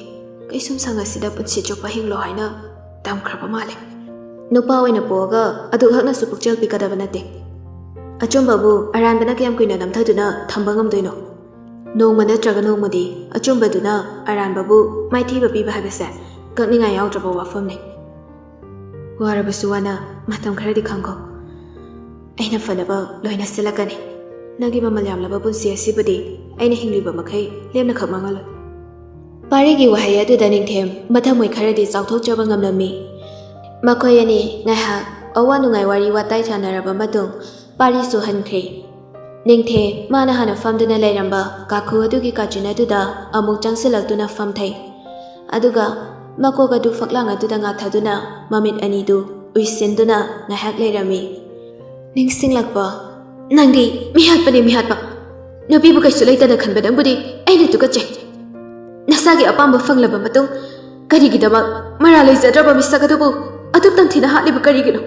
ꯀꯩꯁꯨꯝꯁꯪ ꯑꯁꯤꯗ ꯄꯨꯟꯁꯤ ꯆꯨꯞꯄ ꯍꯤꯡꯂꯣ ꯍꯥꯏꯅ ꯇꯝꯈ꯭ꯔꯕ ꯃꯥꯜꯂꯦ꯫ ꯅꯨꯄꯥ ꯑꯣꯏꯅ ꯄꯣꯛꯑꯒ ꯑꯗꯨꯈꯛꯅꯁꯨ ꯄꯨꯛꯆꯦꯜ ꯄꯤꯛꯀꯗꯕ ꯅꯠꯇꯦ꯫ ꯑꯆꯨꯝꯕꯕꯨ ꯑꯔꯥꯟꯕꯅ ꯀꯌꯥꯝ ꯀꯨꯏꯅ ꯅꯝꯊꯗꯨꯅ ꯊꯝꯕ ꯉꯝꯗꯣꯏꯅꯣ? ꯅꯣꯡꯃ ꯅꯠꯇ꯭ꯔꯒ ꯅꯣꯡꯃꯗꯤ ꯑꯆꯨꯝꯕꯗꯨꯅ ꯑꯔꯥꯟꯕꯕꯨ ꯃꯥꯏꯊꯤꯕ ꯄꯤꯕ ꯍꯥꯏꯕꯁꯦ ꯀꯛꯅꯤꯡꯉꯥꯏ ꯌꯥꯎꯗ꯭ꯔꯕ ꯋꯥꯐꯝꯅꯤ꯫ ꯋꯥꯔꯕꯁꯨ ꯋꯥꯅ ꯃꯇꯝ ꯈꯔꯗꯤ ꯈꯥꯡꯈꯣ꯫ ꯑꯩꯅ ꯐꯅꯕ ꯂꯣꯏꯅ ꯁꯤꯜꯂꯛꯀꯅꯤ꯫ ꯅꯪꯒꯤ ꯃꯃꯜ ꯌꯥꯝꯂꯕ ꯄꯨꯟꯁꯤ ꯑꯁꯤꯕꯨꯗꯤ ꯑꯩꯅ ꯍꯤꯡꯂꯤꯕ ꯃꯈꯩ ꯂꯦꯝꯅꯈꯛ ꯃꯥꯡꯍꯜꯂꯣꯏ꯫" ꯄꯥꯔꯤꯒꯤ ꯋꯥꯍꯩ ꯑꯗꯨꯗ ꯅꯤꯡꯊꯦꯝ ꯃꯊꯃꯣꯏ ꯈꯔꯗꯤ ꯆꯥꯎꯊꯣꯛꯆꯕ ꯉꯝꯂꯝꯃꯤ꯫ ꯃꯈꯣꯏ ꯑꯅꯤ ꯉꯥꯏꯍꯥꯛ ꯑꯋꯥ ꯅꯨꯡꯉꯥꯏ ꯋꯥꯔꯤ ꯋꯥꯇꯥꯏ ꯁꯥꯟꯅꯔꯕ ꯃꯇꯨꯡ ꯄꯥꯔꯤꯁꯨ ꯍꯟꯈ꯭ꯔꯦ꯫ ꯅꯤꯡꯊꯦꯝ ꯃꯥꯅ ꯍꯥꯟꯅ ꯐꯝꯗꯨꯅ ꯂꯩꯔꯝꯕ ꯀꯥꯈꯨ ꯑꯗꯨꯒꯤ ꯀꯥꯆꯤꯟ ꯑꯗꯨꯗ ꯑꯃꯨꯛ ꯆꯪꯁꯤꯜꯂꯛꯇꯨꯅ ꯐꯝꯊꯩ꯫ ꯑꯗꯨꯒ ꯃꯀꯣꯛ ꯑꯗꯨ ꯐꯛꯂꯥꯡ ꯑꯗꯨꯗ ꯉꯥꯊꯗꯨꯅ ꯃꯃꯤꯠ ꯑꯅꯤꯗꯨ ꯎꯏꯁꯤꯟꯗꯨꯅ ꯉꯥꯏꯍꯥꯛ ꯂꯩꯔꯝꯃꯤ꯫ ꯅꯤꯡꯁꯤꯡꯂꯛꯄ, "ꯅꯪꯗꯤ ꯃꯤꯍꯥꯠꯄꯅꯤ, ꯃꯤꯍꯥꯠꯄ꯫ ꯅꯨꯄꯤꯕꯨ ꯀꯩꯁꯨ ꯂꯩꯇꯅ ꯈꯟꯕ ꯅꯪꯕꯨꯗꯤ ꯑꯩꯅ ꯇꯨꯀꯠꯆꯩ꯫ ꯅꯁꯥꯒꯤ ꯑꯄꯥꯝꯕ ꯐꯪꯂꯕ ꯃꯇꯨꯡ ꯀꯔꯤꯒꯤꯗꯃꯛ ꯃꯔꯥꯜ ꯂꯩꯖꯗ꯭ꯔꯕ ꯃꯤꯁꯛ ꯑꯗꯨꯕꯨ ꯑꯗꯨꯛ ꯇꯝꯊꯤꯅ ꯍꯥꯠꯂꯤꯕ ꯀꯔꯤꯒꯤꯅꯣ?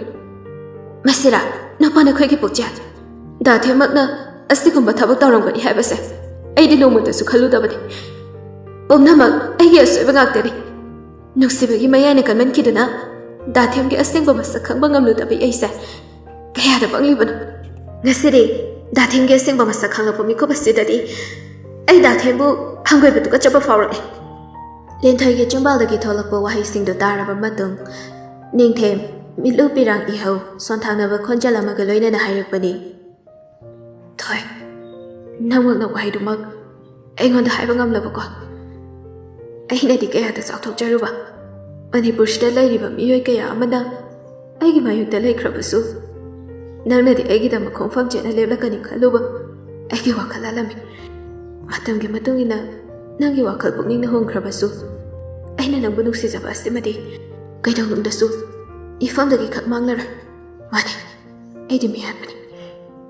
ꯃꯁꯤꯔꯥ ꯅꯨꯄꯥ ꯅꯈꯣꯏꯒꯤ ꯄꯨꯛꯆꯦꯜ? ꯗꯥꯊꯦꯝꯃꯛꯅ ꯑꯁꯤꯒꯨꯝꯕ ꯊꯕꯛ ꯇꯧꯔꯝꯒꯅꯤ ꯍꯥꯏꯕꯁꯦ ꯑꯩꯗꯤ ꯅꯣꯡꯃꯇꯁꯨ ꯈꯜꯂꯨꯗꯕꯅꯤ꯫ ꯄꯨꯝꯅꯃꯛ ꯑꯩꯒꯤ ꯑꯁꯣꯏꯕ ꯉꯥꯛꯇꯅꯤ꯫ ꯅꯨꯡꯁꯤꯕꯒꯤ ꯃꯌꯥꯏꯅ ꯀꯟꯃꯟꯈꯤꯗꯨꯅ ꯗꯥꯊꯦꯝꯒꯤ ꯑꯁꯦꯡꯕ ꯃꯁꯛ ꯈꯪꯕ ꯉꯝꯂꯨꯗꯕ ꯑꯩꯁꯦ ꯀꯌꯥꯗ ꯄꯪꯂꯤꯕꯅꯣ꯫ ꯉꯁꯤꯗꯤ ꯗꯥꯊꯦꯝꯒꯤ ꯑꯁꯦꯡꯕ ꯃꯁꯛ ꯈꯪꯂꯛꯄ ꯃꯤꯀꯨꯞ ꯑꯁꯤꯗꯗꯤ ꯑꯩ ꯗꯥꯊꯦꯝꯕꯨ ꯍꯪꯒꯣꯏꯕ ꯇꯨꯀꯠꯆꯕ ꯐꯥꯎꯔꯛꯂꯦ꯫ ꯂꯦꯟꯊꯣꯏꯒꯤ ꯆꯤꯝꯕꯥꯜꯗꯒꯤ ꯊꯣꯛꯂꯛꯄ ꯋꯥꯍꯩꯁꯤꯡꯗꯨ ꯇꯥꯔꯕ ꯃꯇꯨꯡ, ꯅꯤꯡꯊꯦꯝ ꯃꯤꯠꯂꯨ ꯄꯤꯔꯥꯡ ꯏꯍꯧ ꯁꯣꯟꯊꯥꯅꯕ ꯈꯣꯟꯖꯦꯜ ꯑꯃꯒ ꯂꯣꯏꯅꯅ ꯍꯥꯏꯔꯛꯄꯅꯤ꯫ "ꯊꯣꯏ, ꯅꯪꯃꯛꯅ ꯋꯥꯍꯩꯗꯨꯃꯛ ꯑꯩꯉꯣꯟꯗ ꯍꯥꯏꯕ ꯉꯝꯂꯕꯀꯣ? ꯑꯩꯅꯗꯤ ꯀꯌꯥꯗ ꯆꯥꯎꯊꯣꯛꯆꯔꯨꯕ꯫ ꯃꯅꯤꯄꯨꯔꯁꯤꯗ ꯂꯩꯔꯤꯕ ꯃꯤꯑꯣꯏ ꯀꯌꯥ ꯑꯃꯅ ꯑꯩꯒꯤ ꯃꯥꯌꯣꯛꯇ ꯂꯩꯈ꯭ꯔꯕꯁꯨ, ꯅꯪꯅꯗꯤ ꯑꯩꯒꯤꯗꯃꯛ ꯈꯣꯡꯐꯝ ꯆꯦꯠꯅ ꯂꯦꯞꯂꯛꯀꯅꯤ ꯈꯜꯂꯨꯕ ꯑꯩꯒꯤ ꯋꯥꯈꯜ ꯂꯥꯜꯂꯝꯃꯤ꯫ ꯃꯇꯝꯒꯤ ꯃꯇꯨꯡ ꯏꯟꯅ ꯅꯪꯒꯤ ꯋꯥꯈꯜ ꯄꯨꯛꯅꯤꯡꯅ ꯍꯣꯡꯈ꯭ꯔꯕꯁꯨ, ꯑꯩꯅ ꯅꯪꯕꯨ ꯅꯨꯡꯁꯤꯖꯕ ꯑꯁꯤꯃꯗꯤ ꯀꯩꯗꯧꯅꯨꯡꯗꯁꯨ ꯏꯐꯝꯗꯒꯤ ꯈꯛ ꯃꯥꯡꯂꯔꯣꯏ꯫ ꯃꯥꯅꯤ, ꯑꯩꯗꯤ ꯃꯤꯍꯥꯠꯄꯅꯤ꯫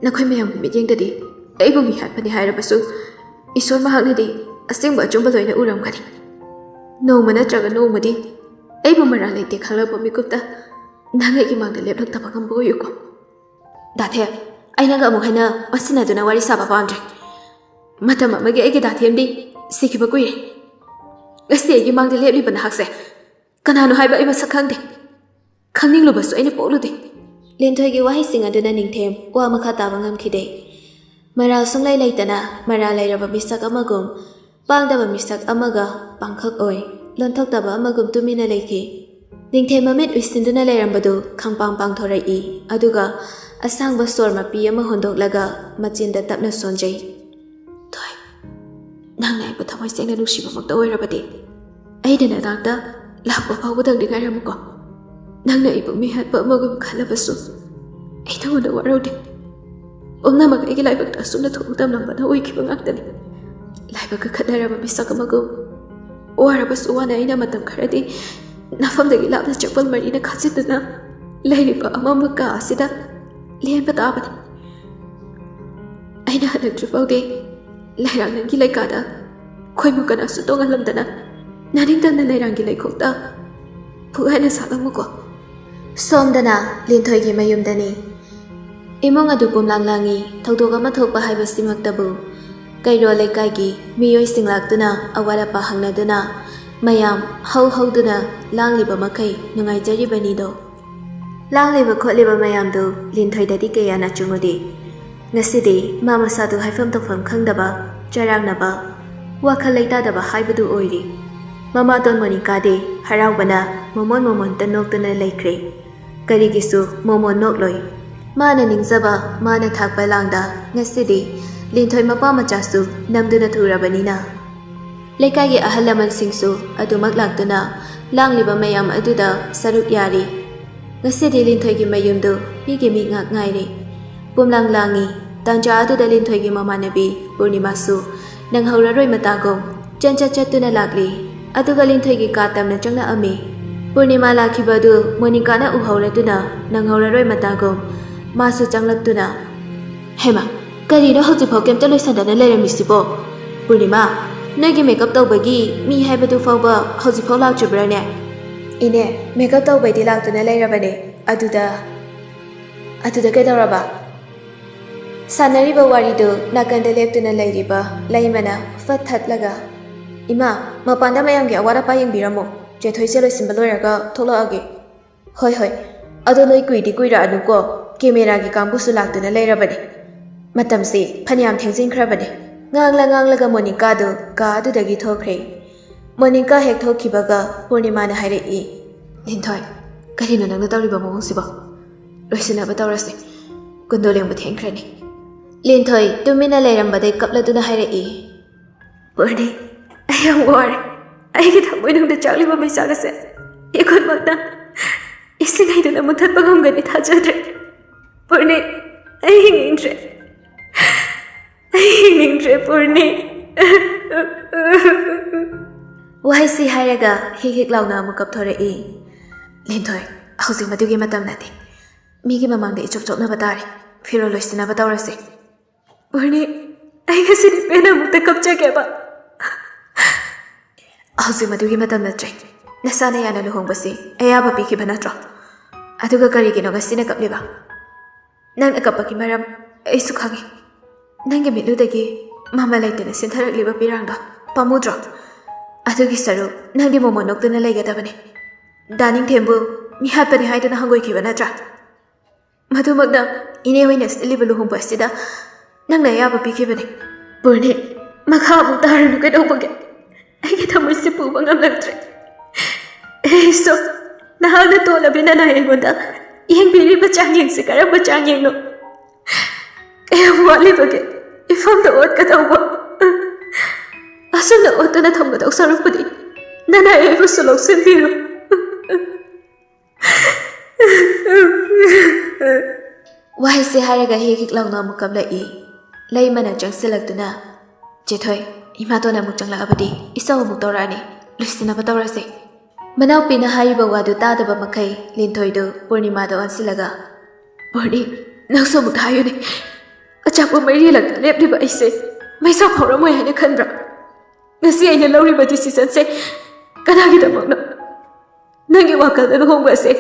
ꯅꯈꯣꯏ ꯃꯌꯥꯝꯒꯤ ꯃꯤꯠꯌꯦꯡꯗꯗꯤ ꯑꯩꯕꯨ ꯃꯤꯍꯥꯠꯄꯅꯤ ꯍꯥꯏꯔꯕꯁꯨ, ꯏꯁꯣꯔ ꯃꯍꯥꯛꯅꯗꯤ ꯑꯁꯦꯡꯕ ꯑꯆꯨꯝꯕ ꯂꯣꯏꯅ ꯎꯔꯝꯒꯅꯤ꯫ ꯅꯣꯡꯃ ꯅꯠꯇ꯭ꯔꯒ ꯅꯣꯡꯃꯗꯤ ꯑꯩꯕꯨ ꯃꯔꯥꯜ ꯂꯩꯇꯦ ꯈꯪꯂꯛꯄ ꯃꯤꯀꯨꯞꯇ ꯅꯪ ꯑꯩꯒꯤ ꯃꯥꯡꯗ ꯂꯦꯞꯂꯛꯇꯕ ꯉꯝꯕ ꯑꯣꯏꯌꯨꯀꯣ꯫ ꯗꯥꯊꯦꯝ, ꯑꯩ ꯅꯪꯒ ꯑꯃꯨꯛ ꯍꯟꯅ ꯃꯁꯤꯟꯅꯗꯨꯅ ꯋꯥꯔꯤ ꯁꯥꯕ ꯄꯥꯝꯗ꯭ꯔꯦ꯫ ꯃꯇꯝ ꯑꯃꯒꯤ ꯑꯩꯒꯤ ꯗꯥꯊꯦꯝꯗꯤ ꯁꯤꯈꯤꯕ ꯀꯨꯏꯔꯦ꯫ ꯉꯁꯤ ꯑꯩꯒꯤ ꯃꯥꯡꯗ ꯂꯦꯞꯂꯤꯕ ꯅꯍꯥꯛꯁꯦ ꯀꯅꯥꯅꯣ ꯍꯥꯏꯕ ꯑꯩ ꯃꯁꯛ ꯈꯪꯗꯦ꯫ ꯈꯪꯅꯤꯡꯂꯨꯕꯁꯨ ꯑꯩꯅ ꯄꯣꯛꯂꯨꯗꯦ꯫" ꯂꯦꯟꯊꯣꯏꯒꯤ ꯋꯥꯍꯩꯁꯤꯡ ꯑꯗꯨꯅ ꯅꯤꯡꯊꯦꯝ ꯋꯥ ꯃꯈꯥ ꯇꯥꯕ ꯉꯝꯈꯤꯗꯦ꯫ ꯃꯔꯥꯜ ꯁꯨꯡꯂꯩ ꯂꯩꯇꯅ ꯃꯔꯥꯜ ꯂꯩꯔꯕ ꯃꯤꯁꯛ ꯑꯃꯒꯨꯝ, ꯄꯥꯡꯗꯕ ꯃꯤꯁꯛ ꯑꯃꯒ ꯄꯥꯡꯈꯛ ꯑꯣꯏ ꯂꯣꯟꯊꯣꯛꯇꯕ ꯑꯃꯒꯨꯝ ꯇꯨꯃꯤꯟꯅ ꯂꯩꯈꯤ꯫ ꯅꯤꯡꯊꯦꯝ ꯃꯃꯤꯠ ꯎꯏꯁꯤꯟꯗꯨꯅ ꯂꯩꯔꯝꯕꯗꯨ ꯈꯪꯄꯥꯡ ꯄꯥꯡꯊꯣꯔꯛꯏ, ꯑꯗꯨꯒ ꯑꯁꯥꯡꯕ ꯁꯣꯔ ꯃꯄꯤ ꯑꯃ ꯍꯣꯟꯗꯣꯛꯂꯒ ꯃꯆꯤꯟꯗ ꯇꯞꯅ ꯁꯣꯟꯖꯩ꯫ "ꯊꯣꯏ, ꯅꯪꯅ ꯑꯩꯕꯨ ꯊꯃꯣꯏ ꯁꯦꯡꯅ ꯅꯨꯡꯁꯤꯕꯃꯛꯇ ꯑꯣꯏꯔꯕꯗꯤ, ꯑꯩꯅ ꯅꯅꯥꯛꯇ ꯂꯥꯛꯄ ꯐꯥꯎꯕꯗꯪꯗꯤ ꯉꯥꯏꯔꯝꯃꯨꯀꯣ꯫ ꯅꯪꯅ ꯑꯩꯕꯨ ꯃꯤꯍꯥꯠꯄ ꯑꯃꯒꯨꯝ ꯈꯜꯂꯕꯁꯨ, ꯑꯩ ꯅꯉꯣꯟꯗ ꯋꯥꯔꯧꯗꯦ꯫ ꯄꯨꯝꯅꯃꯛ ꯑꯩꯒꯤ ꯂꯥꯏꯕꯛꯇ ꯑꯁꯨꯝꯅ ꯊꯣꯛꯎ ꯇꯝꯂꯝꯕꯅ ꯑꯣꯏꯈꯤꯕ ꯉꯥꯛꯇꯅꯤ꯫ ꯂꯥꯏꯕꯛꯀ ꯈꯠꯅꯔꯕ ꯃꯤꯁꯛ ꯑꯃꯒꯨꯝ ꯋꯥꯔꯕꯁꯨ ꯋꯥꯅ ꯑꯩꯅ ꯃꯇꯝ ꯈꯔꯗꯤ ꯅꯐꯝꯗꯒꯤ ꯂꯥꯞꯅ ꯆꯦꯛꯄꯜ ꯃꯔꯤꯅ ꯈꯥꯖꯤꯟꯗꯨꯅ ꯂꯩꯔꯤꯕ ꯑꯃꯝꯕ ꯀꯥ ꯑꯁꯤꯗ ꯂꯦꯟꯕ ꯇꯥꯕꯅꯤ꯫ ꯑꯩꯅ ꯍꯜꯂꯛꯇ꯭ꯔꯤ ꯐꯥꯎꯗꯤ ꯂꯩꯔꯥꯡ ꯅꯪꯒꯤ ꯂꯩꯀꯥꯗ ꯈꯣꯏꯃꯨ ꯀꯅꯥꯁꯨ ꯇꯣꯡꯍꯜꯂꯝꯗꯅ ꯅꯅꯤꯡꯇꯝꯅ ꯂꯩꯔꯥꯡꯒꯤ ꯂꯩꯈꯣꯛꯇ ꯐꯨꯒꯥꯏꯅ ꯁꯥꯠꯂꯝꯃꯨꯀꯣ꯫ ꯁꯣꯝꯗꯅ ꯂꯤꯟꯊꯣꯏꯒꯤ ꯃꯌꯨꯝꯗꯅꯤ꯫ ꯏꯃꯨꯡ ꯑꯗꯨ ꯄꯨꯝꯂꯥꯡ ꯂꯥꯡꯏ꯫ ꯊꯧꯗꯣꯛ ꯑꯃ ꯊꯣꯛꯄ ꯍꯥꯏꯕꯁꯤꯃꯛꯇꯕꯨ ꯀꯩꯔꯣꯜ ꯂꯩꯀꯥꯏꯒꯤ ꯃꯤꯑꯣꯏꯁꯤꯡ ꯂꯥꯛꯇꯨꯅ ꯑꯋꯥꯠ ꯑꯄꯥ ꯍꯪꯅꯗꯨꯅ ꯃꯌꯥꯝ ꯍꯧ ꯍꯧꯗꯨꯅ ꯂꯥꯡꯂꯤꯕ ꯃꯈꯩ ꯅꯨꯡꯉꯥꯏꯖꯔꯤꯕꯅꯤꯗꯣ꯫ ꯂꯥꯡꯂꯤꯕ ꯈꯣꯠꯂꯤꯕ ꯃꯌꯥꯝꯗꯨ ꯂꯤꯟꯊꯣꯏꯗꯗꯤ ꯀꯌꯥ ꯅꯥꯆꯨꯡꯉꯨꯗꯦ꯫ ꯉꯁꯤꯗꯤ ꯃꯥ ꯃꯁꯥꯗꯨ ꯍꯥꯏꯐꯝ ꯇꯧꯐꯝ ꯈꯪꯗꯕ, ꯆꯔꯥꯡꯅꯕ, ꯋꯥꯈꯜ ꯂꯩꯇꯥꯗꯕ ꯍꯥꯏꯕꯗꯨ ꯑꯣꯏꯔꯤ꯫ ꯃꯃꯥꯇꯣꯟ ꯃꯣꯅꯤꯀꯥꯗꯤ ꯍꯔꯥꯎꯕꯅ ꯃꯃꯣꯟ ꯃꯃꯣꯟꯇ ꯅꯣꯛꯇꯨꯅ ꯂꯩꯈ꯭ꯔꯦ꯫ ꯀꯔꯤꯒꯤꯁꯨ ꯃꯣꯃꯣꯟ ꯅꯣꯛꯂꯣꯏ꯫ ꯃꯥꯅ ꯅꯤꯡꯖꯕ, ꯃꯥꯅ ꯊꯥꯛꯄ ꯂꯥꯡꯗ ꯉꯁꯤꯗꯤ ꯂꯤꯟꯊꯣꯏ ꯃꯄꯥ ꯃꯆꯥꯁꯨ ꯅꯝꯗꯨꯅ ꯊꯨꯔꯕꯅꯤꯅ꯫ ꯂꯩꯀꯥꯏꯒꯤ ꯑꯍꯜ ꯂꯃꯟꯁꯤꯡꯁꯨ ꯑꯗꯨꯃꯛ ꯂꯥꯛꯇꯨꯅ ꯂꯥꯡꯂꯤꯕ ꯃꯌꯥꯝ ꯑꯗꯨꯗ ꯁꯔꯨꯛ ꯌꯥꯔꯤ꯫ ꯉꯁꯤꯗꯤ ꯂꯤꯟꯊꯣꯏꯒꯤ ꯃꯌꯨꯝꯗꯨ ꯃꯤꯒꯤ ꯃꯤꯠ ꯉꯥꯛ ꯉꯥꯏꯔꯦ꯫ ꯄꯨꯝꯂꯥꯡ ꯂꯥꯡꯉꯤ꯫ ꯇꯥꯟꯖꯥ ꯑꯗꯨꯗ ꯂꯤꯟꯊꯣꯏꯒꯤ ꯃꯃꯥꯟꯅꯕꯤ ꯄꯨꯔꯅꯤꯃꯥꯁꯨ ꯅꯪꯍꯧꯔꯔꯣꯏ ꯃꯇꯥꯒꯨꯝ ꯆꯦꯟꯆꯠ ꯆꯠꯇꯨꯅ ꯂꯥꯛꯂꯤ꯫ ꯑꯗꯨꯒ ꯂꯤꯟꯊꯣꯏꯒꯤ ꯀꯥ ꯇꯝꯅ ꯆꯪꯂꯛꯑꯝꯃꯤ꯫ ꯄꯨꯔꯅꯤꯃꯥ ꯂꯥꯛꯈꯤꯕ ꯑꯗꯨ ꯃꯣꯅꯤꯀꯥꯅ ꯎꯍꯧꯔꯗꯨꯅ ꯅꯪꯍꯧꯔꯔꯣꯏ ꯃꯇꯥꯒꯨꯝ ꯃꯥꯁꯨ ꯆꯪꯂꯛꯇꯨꯅ, "ꯍꯦꯃꯥ, ꯀꯔꯤꯅꯣ ꯍꯧꯖꯤꯛꯐꯥꯎ ꯀꯩꯝꯇ ꯂꯣꯏꯁꯟꯗꯅ ꯂꯩꯔꯝꯃꯤꯁꯤꯕꯣ? ꯄꯨꯔꯅꯤꯃꯥ, ꯅꯣꯏꯒꯤ ꯃꯦꯀꯞ ꯇꯧꯕꯒꯤ ꯃꯤ ꯍꯥꯏꯕꯗꯨ ꯐꯥꯎꯕ ꯍꯧꯖꯤꯛꯐꯥꯎ ꯂꯥꯛꯇ꯭ꯔꯤꯕ꯭ꯔꯥꯅꯦ?" "ꯏꯅꯦ, ꯃꯦꯀꯞ ꯇꯧꯕꯩꯗꯤ ꯂꯥꯛꯇꯨꯅ ꯂꯩꯔꯕꯅꯦ꯫ ꯑꯗꯨꯗ, ꯑꯗꯨꯗ ꯀꯩꯗꯧꯔꯕ?" ꯁꯥꯟꯅꯔꯤꯕ ꯋꯥꯔꯤꯗꯨ ꯅꯥꯀꯟꯗ ꯂꯦꯞꯇꯨꯅ ꯂꯩꯔꯤꯕ ꯂꯩꯃꯅ ꯐꯠ ꯊꯠꯂꯒ, "ꯏꯃꯥ, ꯃꯄꯥꯟꯗ ꯃꯌꯥꯝꯒꯤ ꯑꯋꯥꯠ ꯑꯄꯥ ꯌꯦꯡꯕꯤꯔꯝꯃꯣ꯫ ꯆꯦꯊꯣꯏꯁꯦ ꯂꯣꯏꯁꯤꯟꯕ ꯂꯣꯏꯔꯒ ꯊꯣꯛꯂꯛꯑꯒꯦ꯫" "ꯍꯣꯏ, ꯍꯣꯏ꯫ ꯑꯗꯣ ꯅꯣꯏ ꯀꯨꯏꯗꯤ ꯀꯨꯏꯔꯛꯑꯅꯨꯀꯣ꯫ ꯀꯦꯃꯦꯔꯥꯒꯤ ꯀꯥꯡꯕꯨꯁꯨ ꯂꯥꯛꯇꯨꯅ ꯂꯩꯔꯕꯅꯦ꯫ ꯃꯇꯝꯁꯤ ꯐꯅꯌꯥꯝ ꯊꯦꯡꯖꯤꯟꯈ꯭ꯔꯕꯅꯦ꯫" ꯉꯥꯡꯂ ꯉꯥꯡꯂꯒ ꯃꯣꯅꯤꯀꯥꯗꯨ ꯀꯥ ꯑꯗꯨꯗꯒꯤ ꯊꯣꯛꯈ꯭ꯔꯦ꯫ ꯃꯣꯅꯤꯀꯥ ꯍꯦꯛ ꯊꯣꯛꯈꯤꯕꯒ ꯄꯨꯔꯅꯤꯃꯥꯅ ꯍꯥꯏꯔꯛꯏ, "ꯂꯤꯟꯊꯣꯏ, ꯀꯔꯤꯅꯣ ꯅꯪꯅ ꯇꯧꯔꯤꯕ ꯃꯑꯣꯡꯁꯤꯕꯣ? ꯂꯣꯏꯁꯤꯟꯅꯕ ꯇꯧꯔꯁꯤ꯫ ꯀꯨꯟꯗꯣ ꯂꯦꯡꯕ ꯊꯦꯡꯈ꯭ꯔꯅꯤ꯫" ꯂꯤꯟꯊꯣꯏ ꯇꯨꯃꯤꯟꯅ ꯂꯩꯔꯝꯕꯗꯩ ꯀꯞꯂꯗꯨꯅ ꯍꯥꯏꯔꯛꯏ, "ꯄꯨꯔꯅꯤ, ꯑꯩ ꯌꯥꯝ ꯋꯥꯔꯦ꯫ ꯑꯩꯒꯤ ꯊꯃꯣꯏꯅꯨꯡꯗ ꯆꯥꯛꯂꯤꯕ ꯃꯩꯆꯥꯛ ꯑꯁꯦ ꯏꯈꯨꯠꯃꯛꯅ ꯏꯁꯤꯡ ꯍꯩꯗꯨꯅ ꯃꯨꯊꯠꯄ ꯉꯝꯒꯅꯤ ꯊꯥꯖꯗ꯭ꯔꯦ꯫ ꯄꯨꯔꯅꯤ, ꯑꯩ ꯍꯤꯡꯅꯤꯡꯗ꯭ꯔꯦ꯫ ꯑꯩ ꯍꯤꯡꯅꯤꯡꯗ꯭ꯔꯦ, ꯄꯨꯔꯅꯤ꯫" ꯋꯥꯍꯩꯁꯤ ꯍꯥꯏꯔꯒ ꯍꯤꯛ ꯍꯤꯛ ꯂꯥꯎꯅ ꯑꯃꯨꯛ ꯀꯞꯊꯣꯔꯛꯏ꯫ "ꯂꯤꯟꯊꯣꯏ, ꯍꯧꯖꯤꯛ ꯃꯗꯨꯒꯤ ꯃꯇꯝ ꯅꯠꯇꯦ꯫ ꯃꯤꯒꯤ ꯃꯃꯥꯡꯗ ꯏꯆꯣꯞ ꯆꯣꯞꯅꯕ ꯇꯥꯔꯦ꯫ ꯐꯤꯔꯣꯜ ꯂꯣꯏꯁꯤꯟꯅꯕ ꯇꯧꯔꯁꯤ꯫" "ꯄꯨꯔꯅꯤ, ꯑꯩ ꯉꯁꯤꯗꯤ ꯄꯦꯟꯅ ꯑꯃꯨꯛꯇ ꯀꯞꯆꯒꯦꯕ꯫" ꯍꯧꯖꯤꯛ ꯃꯗꯨꯒꯤ ꯃꯇꯝ ꯅꯠꯇ꯭ꯔꯦ꯫ ꯅꯁꯥꯅ ꯌꯥꯅ ꯂꯨꯍꯣꯡꯕꯁꯤ ꯑꯌꯥꯕ ꯄꯤꯈꯤꯕ ꯅꯠꯇ꯭ꯔꯣ? ꯑꯗꯨꯒ ꯀꯔꯤꯒꯤꯅꯣ ꯉꯁꯤꯅ ꯀꯞꯂꯤꯕ? ꯅꯪꯅ ꯀꯞꯄꯒꯤ ꯃꯔꯝ ꯑꯩꯁꯨ ꯈꯪꯉꯤ꯫ ꯅꯪꯒꯤ ꯃꯤꯠꯂꯨꯗꯒꯤ ꯃꯃꯜ ꯂꯩꯇꯅ ꯁꯤꯟꯊꯔꯛꯂꯤꯕ ꯄꯤꯔꯥꯡꯗꯣ ꯄꯥꯝꯃꯨꯗ꯭ꯔꯣ? ꯑꯗꯨꯒꯤ ꯁꯔꯨꯛ ꯅꯪꯗꯤ ꯃꯣꯃꯣꯟ ꯅꯣꯛꯇꯨꯅ ꯂꯩꯒꯗꯕꯅꯤ꯫ ꯗꯥ ꯅꯤꯡꯊꯦꯝꯕꯨ ꯃꯤꯍꯥꯠꯄꯅꯤ ꯍꯥꯏꯗꯨꯅ ꯍꯪꯒꯣꯏꯈꯤꯕ ꯅꯠꯇ꯭ꯔꯥ? ꯃꯗꯨꯃꯛꯅ ꯏꯅꯦ ꯍꯣꯏꯅ ꯁꯤꯜꯂꯤꯕ ꯂꯨꯍꯣꯡꯕ ꯑꯁꯤꯗ ꯅꯪꯅ ꯑꯌꯥꯕ ꯄꯤꯈꯤꯕꯅꯤ꯫ ꯄꯨꯔꯅꯤ, ꯃꯈꯥ ꯑꯃꯨꯛ ꯇꯥꯔꯅꯨ ꯀꯩꯗꯧꯕꯒꯦ? ꯑꯩꯒꯤ ꯊꯃꯣꯏꯁꯤ ꯄꯨꯕ ꯉꯝꯂꯛꯇ꯭ꯔꯦ꯫ ꯑꯩꯁꯨ ꯅꯍꯥꯛꯅ ꯇꯣꯜꯂꯕꯤ ꯅꯅꯥꯏ ꯑꯩꯉꯣꯟꯗ ꯌꯦꯡꯕꯤꯔꯤꯕ ꯆꯥꯡꯌꯦꯡꯁꯤ ꯀꯔꯝꯕ ꯆꯥꯡꯌꯦꯡꯅꯣ? ꯀꯌꯥꯝ ꯋꯥꯠꯂꯤꯕꯒꯦ ꯏꯐꯝꯗ ꯑꯣꯠꯀꯗꯧꯕ? ꯑꯁꯨꯝꯅ ꯑꯣꯠꯇꯨꯅ ꯊꯝꯒꯗꯧ ꯁꯔꯨꯛꯄꯨꯗꯤ ꯅꯅꯥꯏ ꯑꯩꯕꯨꯁꯨ ꯂꯧꯁꯤꯟꯕꯤꯔꯣ꯫ ꯋꯥꯍꯩꯁꯦ ꯍꯥꯏꯔꯒ ꯍꯤꯛ ꯍꯤꯛ ꯂꯥꯎꯅ ꯑꯃꯨꯛ ꯀꯞꯂꯛꯏ꯫ ꯂꯩꯃꯅ ꯆꯪꯁꯤꯜꯂꯛꯇꯨꯅ, "ꯆꯦꯊꯣꯏ, ꯏꯃꯥꯇꯣꯟ ꯑꯃꯨꯛ ꯆꯪꯂꯛꯑꯕꯗꯤ ꯏꯆꯧ ꯑꯃꯨꯛ ꯇꯧꯔꯛꯑꯅꯤ, ꯂꯣꯏꯁꯤꯟꯅꯕ ꯇꯧꯔꯁꯦ꯫" ꯃꯅꯥꯎꯄꯤꯅ ꯍꯥꯏꯔꯤꯕ ꯋꯥꯗꯨ ꯇꯥꯗꯕ ꯃꯈꯩ ꯂꯤꯟꯊꯣꯏꯗꯨ ꯄꯨꯔꯅꯤꯃꯥꯗ ꯑꯣꯟꯁꯤꯜꯂꯒ, "ꯄꯨꯔꯅꯤ, ꯅꯪꯁꯨ ꯑꯃꯨꯛ ꯍꯥꯏꯌꯨꯅꯦ, ꯑꯆꯥꯄꯣꯠ ꯃꯩꯔꯤꯂꯛꯇ ꯂꯦꯞꯂꯤꯕ ꯑꯩꯁꯦ ꯃꯩꯁꯥ ꯐꯥꯎꯔꯝꯃꯣꯏ ꯍꯥꯏꯅ ꯈꯟꯕ꯭ꯔꯥ? ꯉꯁꯤ ꯑꯩꯅ ꯂꯧꯔꯤꯕ decisionꯁꯦ ꯀꯅꯥꯒꯤꯗꯃꯛꯅꯣ? ꯅꯪꯒꯤ ꯋꯥꯈꯜꯗ ꯂꯨꯍꯣꯡꯕ ꯑꯁꯦ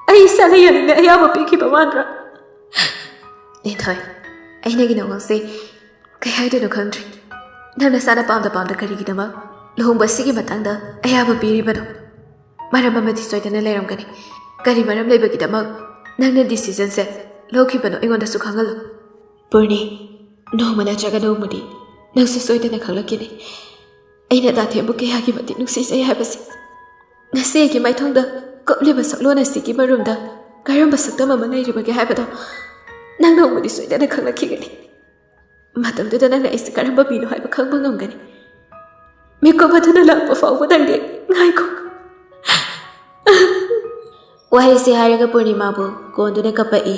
ꯑꯩ ꯏꯁꯥꯅ ꯌꯥꯅꯤꯡꯅ ꯑꯌꯥꯕ ꯄꯤꯈꯤꯕ ꯃꯥꯟꯕ꯭ꯔꯥ?" ꯂꯤꯟꯊꯣꯏ, ꯑꯩꯅꯒꯤ ꯅꯉꯣꯟꯁꯦ ꯀꯩ ꯍꯥꯏꯗꯣꯏꯅꯣ ꯈꯪꯗ꯭ꯔꯦ꯫ ꯅꯪ ꯅꯁꯥꯅ ꯄꯥꯝꯗ ꯄꯥꯝꯗ ꯀꯔꯤꯒꯤꯗꯃꯛ ꯂꯨꯍꯣꯡꯕ ꯑꯁꯤꯒꯤ ꯃꯇꯥꯡꯗ ꯑꯌꯥꯕ ꯄꯤꯔꯤꯕꯅꯣ? ꯃꯔꯝ ꯑꯃꯗꯤ ꯁꯣꯏꯗꯅ ꯂꯩꯔꯝꯒꯅꯤ꯫ ꯀꯔꯤ ꯃꯔꯝ ꯂꯩꯕꯒꯤꯗꯃꯛ ꯅꯪꯅ decisionꯁꯦ ꯂꯧꯈꯤꯕꯅꯣ ꯑꯩꯉꯣꯟꯗꯁꯨ ꯈꯪꯍꯜꯂꯨ꯫ ꯄꯨꯔꯅꯤ, ꯅꯣꯡꯃ ꯅꯠꯇ꯭ꯔꯒ ꯅꯣꯡꯃꯗꯤ ꯅꯪꯁꯨ ꯁꯣꯏꯗꯅ ꯈꯪꯂꯛꯈꯤꯅꯤ ꯑꯩꯅ ꯗꯥꯊꯦꯝꯕꯨ ꯀꯌꯥꯒꯤ ꯃꯇꯤꯛ ꯅꯨꯡꯁꯤꯖꯩ ꯍꯥꯏꯕꯁꯤ꯫ ꯉꯁꯤ ꯑꯩꯒꯤ ꯃꯥꯏꯊꯣꯡꯗ ꯀꯞꯂꯤꯕ ꯁꯛꯂꯣꯟ ꯑꯁꯤꯒꯤ ꯃꯔꯨꯝꯗ ꯀꯔꯝꯕ ꯁꯛꯇꯝ ꯑꯃ ꯂꯩꯔꯤꯕꯒꯦ ꯍꯥꯏꯕꯗꯣ ꯅꯪ ꯅꯣꯡꯃꯗꯤ ꯁꯣꯏꯗꯅ ꯈꯪꯂꯛꯈꯤꯒꯅꯤ꯫ ꯃꯇꯝꯗꯨꯗ ꯅꯪꯅ ꯑꯩꯁꯦ ꯀꯔꯝꯕ ꯃꯤꯅꯣ ꯍꯥꯏꯕ ꯈꯪꯕ ꯉꯝꯒꯅꯤ꯫ ꯃꯤꯀꯨꯞ ꯑꯗꯨꯅ ꯂꯥꯛꯄ ꯐꯥꯎꯕ ꯅꯪꯗꯤ ꯉꯥꯏꯈꯣ꯫ ꯋꯥꯍꯩꯁꯤ ꯍꯥꯏꯔꯒ ꯄꯨꯔꯅꯤꯃꯥꯕꯨ ꯀꯣꯟꯗꯨꯅ ꯀꯞꯄꯛꯏ꯫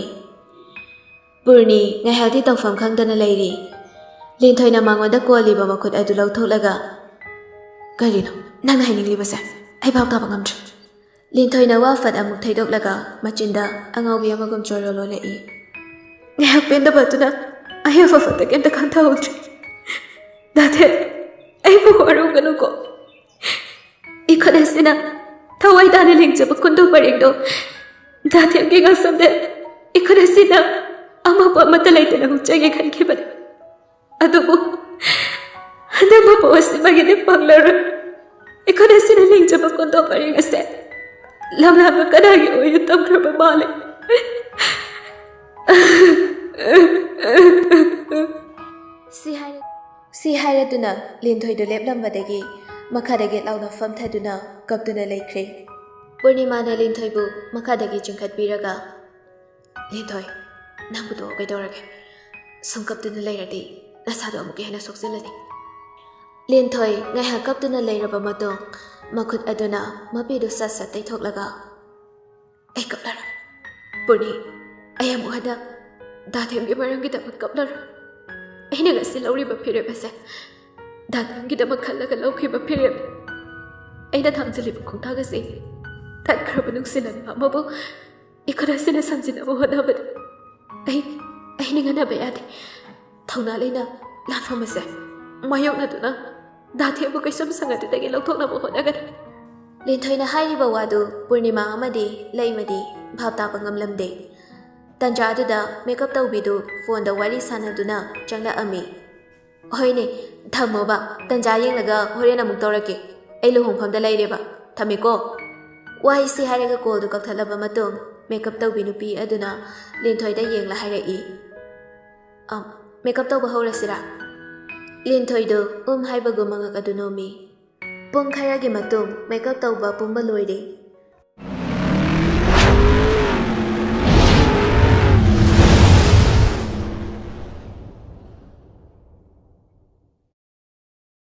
ꯄꯨꯔꯅꯤ ꯉꯥꯏꯍꯥꯛꯇꯤ ꯇꯧꯐꯝ ꯈꯪꯗꯅ ꯂꯩꯔꯤ꯫ ꯂꯤꯟꯊꯣꯏꯅ ꯃꯉꯣꯟꯗ ꯀꯣꯜꯂꯤꯕ ꯃꯈꯨꯠ ꯑꯗꯨ ꯂꯧꯊꯣꯛꯂꯒ, "ꯀꯔꯤꯅꯣ ꯅꯪꯅ ꯍꯥꯏꯅꯤꯡꯂꯤꯕꯁꯦ? ꯑꯩ ꯚꯥꯞ ꯇꯥꯕ ꯉꯝꯗ꯭ꯔꯦ꯫" ꯂꯤꯟꯊꯣꯏꯅ ꯋꯥ ꯐꯠ ꯑꯃꯨꯛ ꯊꯩꯗꯣꯛꯂꯒ ꯃꯆꯤꯟꯗ ꯑꯉꯥꯎꯕꯤ ꯑꯃꯒꯨꯝ ꯆꯣꯔꯣ ꯂꯣꯜꯂꯛꯏ꯫ ꯉꯥꯏꯍꯥꯛ ꯄꯦꯟꯗꯕ ꯑꯗꯨꯅ ꯑꯩ ꯑꯐ ꯐꯠꯇ ꯀꯩꯝꯇ ꯈꯟꯊꯍꯧꯗ꯭ꯔꯦ꯫ ꯗꯥꯊꯦ, ꯑꯩꯕꯨ ꯋꯥꯔꯧꯒꯅꯨꯀꯣ꯫ ꯑꯁꯤꯅ ꯊꯋꯥꯏ ꯇꯥꯅ ꯂꯦꯡꯖꯕ ꯈꯨꯟꯗꯣ ꯄꯔꯦꯡꯗꯣ ꯗꯥ ꯊꯦꯝꯒꯤ ꯉꯛꯁꯝꯗ ꯏꯈꯨꯠ ꯑꯁꯤꯅ ꯑꯃꯣꯠꯄ ꯑꯃꯠꯇ ꯂꯩꯇꯅ ꯍꯨꯛꯆꯒꯦ ꯈꯟꯈꯤꯕꯅꯤ꯫ ꯑꯗꯨꯕꯨ ꯍꯟꯗꯛ ꯃꯄꯣꯛ ꯑꯁꯤꯃꯒꯤꯗꯤ ꯐꯪꯂꯔꯣꯏ꯫ ꯏꯈꯨꯠ ꯑꯁꯤꯅ ꯂꯦꯡꯖꯕ ꯈꯨꯟꯗꯣ ꯄꯔꯦꯡ ꯑꯁꯦ ꯂꯝꯂꯥꯟꯕ ꯀꯅꯥꯒꯤ ꯑꯣꯏꯅ ꯇꯝꯈ꯭ꯔꯕ ꯃꯥꯜꯂꯦ꯫ ꯁꯤ ꯍꯥꯏꯔ-, ꯁꯤ ꯍꯥꯏꯔꯗꯨꯅ ꯂꯤꯟꯊꯣꯏꯗꯨ ꯂꯦꯞꯂꯝꯕꯗꯒꯤ ꯃꯈꯥꯗꯒꯤ ꯂꯥꯎꯅ ꯐꯝꯊꯗꯨꯅ ꯀꯞꯇꯨꯅ ꯂꯩꯈ꯭ꯔꯦ꯫ ꯄꯨꯔꯅꯤꯃꯥꯅ ꯂꯤꯟꯊꯣꯏꯕꯨ ꯃꯈꯥꯗꯒꯤ ꯆꯤꯡꯈꯠꯄꯤꯔꯒ, "ꯂꯤꯟꯊꯣꯏ, ꯅꯪꯕꯨ ꯇꯣꯛꯑꯣ, ꯀꯩꯗꯧꯔꯒꯦ? ꯁꯨꯝ ꯀꯞꯇꯨꯅ ꯂꯩꯔꯗꯤ ꯅꯁꯥꯗꯣ ꯑꯃꯨꯛꯀ ꯍꯦꯟꯅ ꯁꯣꯛꯆꯤꯜꯂꯅꯤ꯫" ꯂꯤꯟꯊꯣꯏ ꯉꯥꯏꯍꯥꯛ ꯀꯞꯇꯨꯅ ꯂꯩꯔꯕ ꯃꯇꯨꯡ ꯃꯈꯨꯠ ꯑꯗꯨꯅ ꯃꯄꯤꯗꯨ ꯁꯠ ꯁꯠ ꯇꯩꯊꯣꯛꯂꯒ, "ꯑꯩ ꯀꯞꯂꯔꯣꯏ꯫ ꯄꯨꯔꯅꯤ, ꯑꯩ ꯑꯃꯨꯛ ꯍꯟꯅ ꯗꯥ ꯊꯦꯝꯒꯤ ꯃꯔꯝꯒꯤꯗꯃꯛ ꯀꯞꯂꯔꯣꯏ꯫ ꯑꯩꯅ ꯉꯁꯤ ꯂꯧꯔꯤꯕ ꯐꯤꯔꯦꯞ ꯑꯁꯦ ꯗꯥ ꯊꯦꯝꯒꯤꯗꯃꯛ ꯈꯜꯂꯒ ꯂꯧꯈꯤꯕ ꯐꯤꯔꯦꯞ꯫ ꯑꯩꯅ ꯊꯥꯡꯖꯤꯜꯂꯤꯕ ꯈꯣꯡꯊꯥꯡ ꯑꯁꯤ ꯇꯠꯈ꯭ꯔꯕ ꯅꯨꯡꯁꯤꯅꯕ ꯑꯃꯕꯨ ꯏꯈꯨꯠ ꯑꯁꯤꯅ ꯁꯝꯖꯤꯟꯅꯕ ꯍꯣꯠꯅꯕꯗ ꯑꯩ, ꯑꯩ ꯅꯤꯡꯍꯟꯅꯕ ꯌꯥꯗꯦ꯫ ꯊꯧꯅꯥ ꯂꯩꯅ ꯂꯥꯟꯐꯝ ꯑꯁꯦ ꯃꯥꯌꯣꯛꯅꯗꯨꯅ ꯗꯥ ꯊꯦꯝꯕꯨ ꯀꯩꯁꯨꯝꯁꯪ ꯑꯗꯨꯗꯒꯤ ꯂꯧꯊꯣꯛꯅꯕ ꯍꯣꯠꯅꯒꯅꯤ꯫" ꯂꯤꯟꯊꯣꯏꯅ ꯍꯥꯏꯔꯤꯕ ꯋꯥꯗꯨ ꯄꯨꯔꯅꯤꯃꯥ ꯑꯃꯗꯤ ꯂꯩꯃꯗꯤ ꯚꯥꯞ ꯇꯥꯕ ꯉꯝꯂꯝꯗꯦ꯫ ꯇꯟꯖꯥ ꯑꯗꯨꯗ ꯃꯦꯀꯞ ꯇꯧꯕꯤꯗꯨ ꯐꯣꯟꯗ ꯋꯥꯔꯤ ꯁꯥꯟꯅꯗꯨꯅ ꯆꯪꯂꯛꯑꯝꯃꯤ꯫ "ꯍꯣꯏꯅꯦ, ꯊꯝꯃꯣꯕ, ꯇꯟꯖꯥ ꯌꯦꯡꯂꯒ ꯍꯣꯔꯦꯟ ꯑꯃꯨꯛ ꯇꯧꯔꯛꯀꯦ꯫ ꯑꯩ ꯂꯨꯍꯣꯡꯐꯝꯗ ꯂꯩꯔꯦꯕ, ꯊꯝꯃꯦꯀꯣ꯫" ꯋꯥꯍꯩꯁꯤ ꯍꯥꯏꯔꯒ ꯀꯣꯜꯗꯨ ꯀꯛꯊꯠꯂꯕ ꯃꯇꯨꯡ ꯃꯦꯀꯞ ꯇꯧꯕꯤ ꯅꯨꯄꯤ ꯑꯗꯨꯅ ꯂꯤꯟꯊꯣꯏꯗ ꯌꯦꯡꯂ ꯍꯥꯏꯔꯛꯏ, "ꯑ, ꯃꯦꯀꯞ ꯇꯧꯕ ꯍꯧꯔꯁꯤꯔꯥ?" ꯂꯤꯟꯊꯣꯏꯗꯨ ꯎꯝ ꯍꯥꯏꯕꯒꯨꯝ ꯃꯉꯛ ꯑꯗꯨ ꯅꯣꯝꯃꯤ꯫ ꯄꯨꯡ ꯈꯔꯒꯤ ꯃꯇꯨꯡ ꯃꯦꯀꯞ ꯇꯧꯕ ꯄꯨꯝꯕ ꯂꯣꯏꯔꯦ꯫